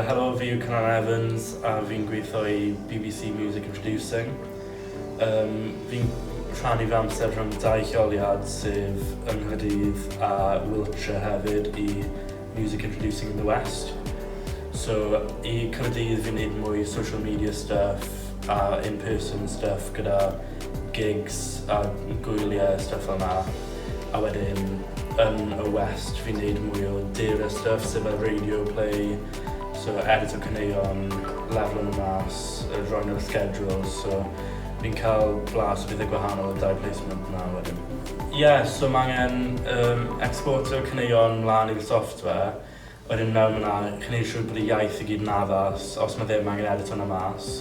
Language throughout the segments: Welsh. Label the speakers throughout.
Speaker 1: Helo, fi yw Cynan Evans a fi'n gweithio i BBC Music Introducing. Um, fi'n rhannu fy amser rhwng dau lleoliad sef yng Nghaerdydd a Wiltshire hefyd i Music Introducing in the West. So i Caerdydd fi'n neud mwy social media stuff a in-person stuff gyda gigs a gwyliau stuff fel 'na. A wedyn yn y West fi'n neud mwy o data stuff sef fel radio play, so edito caneuon, lefelo nhw mas, rhoi nhw ar schedules, so fi'n cael blas o bethau gwahanol y dau placement 'na wedyn. Ie, yeah, so mae angen um, exportio caneuon mlaen i'r software, wedyn mewn yna, chi'n neud siŵr bod y iaith i gyd yn addas, os mae ddim, angen edito hwnna mas.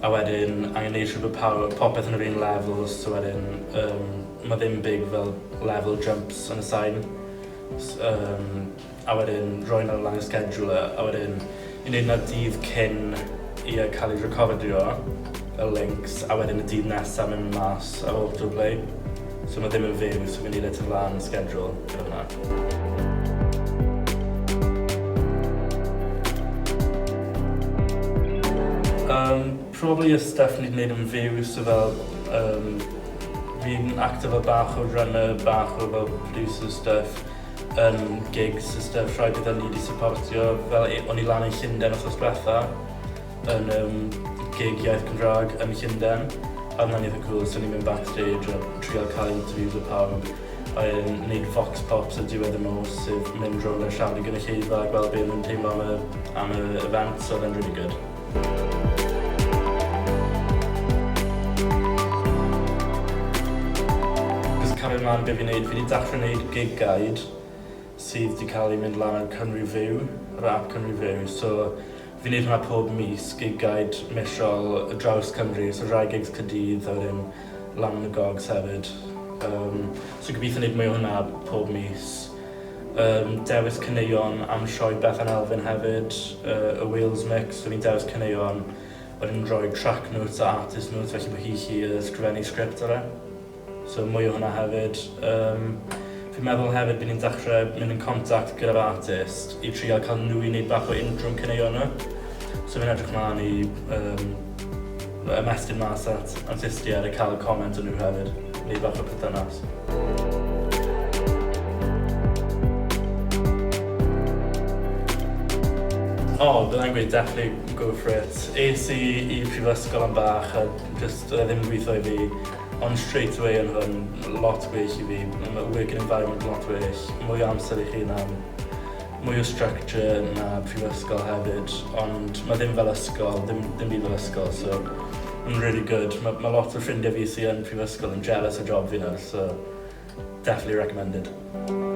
Speaker 1: A wedyn, angen neud siŵr bod pawb, popeth yn yr un lefel, so wedyn, um, mae ddim big fel level jumps yn y sain. Um, a wedyn rhoi hwnna lan i'r scheduler, a wedyn i wneud hwnna dydd cyn i e cael ei recordio, y links, a wedyn y dydd nesaf mae'n mynd mas ar autoplay. So mae ddim yn fyw, so fi'n neud e tu flaen y schedule gyda hwnna. Um, probably y stuff ni wedi gwneud yn fyw, so fel um, fi'n acto fel bach o runner, bach o fel producer stuff, yn gigs a stuff, rhai pethau ni wedi supportio, fel o'n i lan yn Llundain wythnos diwetha, yn um, gig iaith Cymraeg yn Llundain, a hwnna'n eitha cool, so ni'n mynd backstage a trial cael interviews o pawb, a yn neud vox pops ar diwedd y nos, sef mynd rownd a siarad i gynulleidfa a gweld beth nhw'n teimlo am y, am y event, so oedd e'n really good. Jyst cario mlaen be fi'n neud, fi 'di dachre neud gig guide sydd 'di cael ei mynd lan ar Cymru Fyw, yr app Cymru Fyw, so fi'n neud hwnna pob mis, gig guide misol ar draws Cymru, so rhai gigs Caerdydd a wedyn lan yn y Gogs hefyd. Um, so gobeithio neud mwy o hwnna pob mis. Um, dewis caneuon am sioe Bethan Elfyn hefyd, y Wales Mix, so fi'n dewis caneuon, wedyn rhoi track notes a artist notes, felly bod hi chi ysgrifennu sgript ar e. So mwy o hwnna hefyd. Um, fi'n meddwl hefyd bydd ni'n dechrau mynd yn contact gyda'r artist i trial cael nhw i wneud bach o intro yn caneuon nhw. So fi'n edrych mlaen i um, ymestyn mas at artistiaid a cael comment o nhw hefyd. Wneud bach o perthynas. O, oh, byddai'n gweud definitely go for it. Es i i prifysgol am bach a just oedd e ddim yn gweithio i fi. Ond straight away yn hwn, lot gwell i fi. Mae working environment lot well, mwy o amser i chi na mwy o structure na prifysgol hefyd, ond mae ddim fel ysgol, ddim, ddim byd fel ysgol, so mae'n really good. Mae, mae lot o ffrindiau fi sydd yn prifysgol yn jealous o job fi nawr, so definitely recommended.